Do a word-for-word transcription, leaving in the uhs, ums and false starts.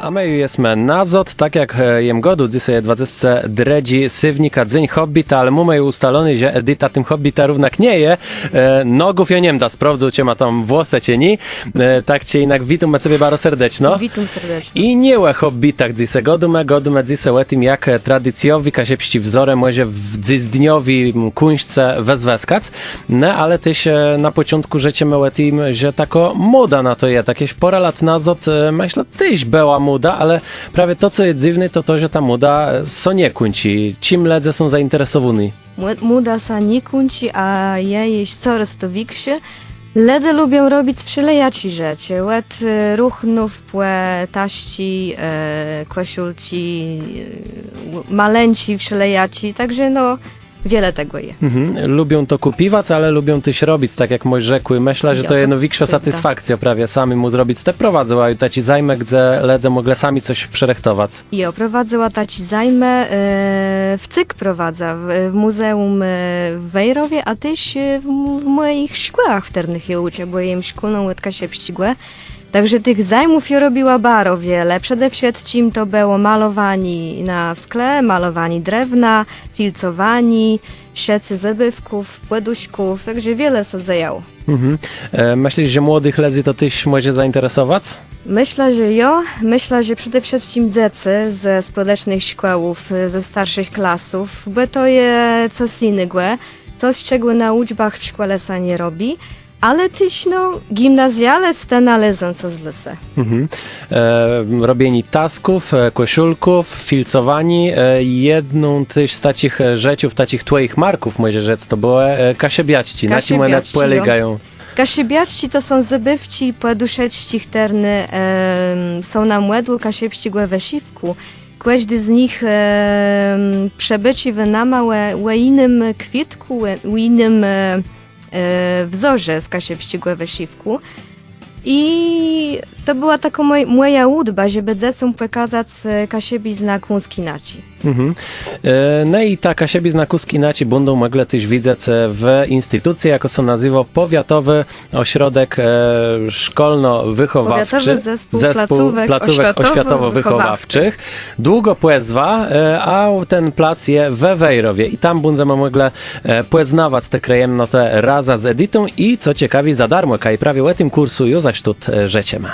A më ju jesmë nazôd, tak jak, e, jem gôdôł, dzysô je dwadzestégò trzecégò séwnika, Dzéń Hòbbita, ale mómë ju ùstaloné, że Edita tim hòbbitã równak nie je. E, nogów jô nie mdã sprôwdzôł, czë mô tam włosë, czë nié. E, tak czë jinak, witómë cebie baro serdeczno. Witóm serdeczno. I nié ò hòbbitach dzysô gôdómë, gôdómë dzysô ò tim, jak, e, tradicjowi kaszëbsczi wzorë mòże w dzysdniowi, m, kùńszce wëzwëskac. No, ale téż, e, na pòczątkù rzeczemë ò tim, że takô mòda na to je. Tak jesz pôrã lat nazôd, e, mëszlã, téż bëła mòda, ale prawie to, co je dzywné, to to, że ta mòda, e, sã nie kùńczi. Czim lëdze są zajinteresowóny? Mò-, mòda sã nie kùńczi, a je jesz corôz to wikszô. Lëdze lubią robic wszelejaczé rzeczë. Òd, e, ruchnów pò taszczi, e, kòszulczi, e, malënczi wszelejaczé. Tak że, no, wiele tegò je. Mhm. Lubią to kùpiwac, ale lubią téż robic, tak jak môsz rzekłé. Mëszlã, że to je nôwikszô satisfakcjô prawie samémù zrobic. Të prowadzëła ju taczé zajmë, gdze lëdze mòglë sami cos przërëchtowac. Jo, prowadzëła taczé zajmë, e, wcyg prowadzã w, w mùzeùm, e, w Wejrowie, a téż, e, w, w mòjich szkòłach, w chtërnëch jô ùczã, bò jem szkólną òd kaszëbsczégò. Tak że tëch zajmów jô robiła baro wiele. Przede wszëtczim to bëło malowanié na skle, malowanié drewna, filcowanié, szëcé zôbôwków, pòdùszków, tak że wiele sã dzejało. Mhm. E, mëslisz, że młodëch lëdzy to téż mòże zajinteresowac? Mëszlã, że jo. Mëszlã, że przede wszëtczim dzecë ze spòdlecznëch szkòłów, ze starszich klasów, bò to je cos jinégò, cos, czegò na ùczbach w szkòle sã nie robi. Ale téż, no, gimnazjalec téż nalôzł cos dlô se. Mhm. E, robienié tasków, e, kòszulków, filcowanié. E, jedną téż z taczich, e, rzeczów, taczich twòjich marków, mòże rzec, to bëłë, e, kaszëbiaczczi. Na czim òne pòlégają? Kaszëbiaczczi to są zôbôwczi, pòdùszeczczi, chtërne, em, są na mòdlu kaszëbsczégò wësziwkù. Kòżdi z nich, em, przëbôcziwô nama ò, ò jinym kwiôtkù, ò, ò jinym, e, e, wzorze z kaszëbsczégò wësziwkù. I to bëła takô mòj-, mòja ùdba, żebë dzecóm pòkazac, e, kaszëbiznã kąsk jinaczi. Mhm. E, no i tã kaszëbiznã kąsk jinaczi bãdą mòglë téż widzec, e, w institucji, jakô sã nazéwô Pòwiatowé Òsrodek, e, Szkólno-Wëchòwôwczi. Pòwiatowé Zespół Placówek Òswiatowo-Wëchòwôwczich. Długô pòzwa, e, a ten plac je we Wejrowie i tam bãdzemë mòglë, e, pòznawac te krëjamnotë razã z Editą i, co cekawé, za darmò, kaj prawie ò tim kùrsu ju zôs tu, e, rzeczemë.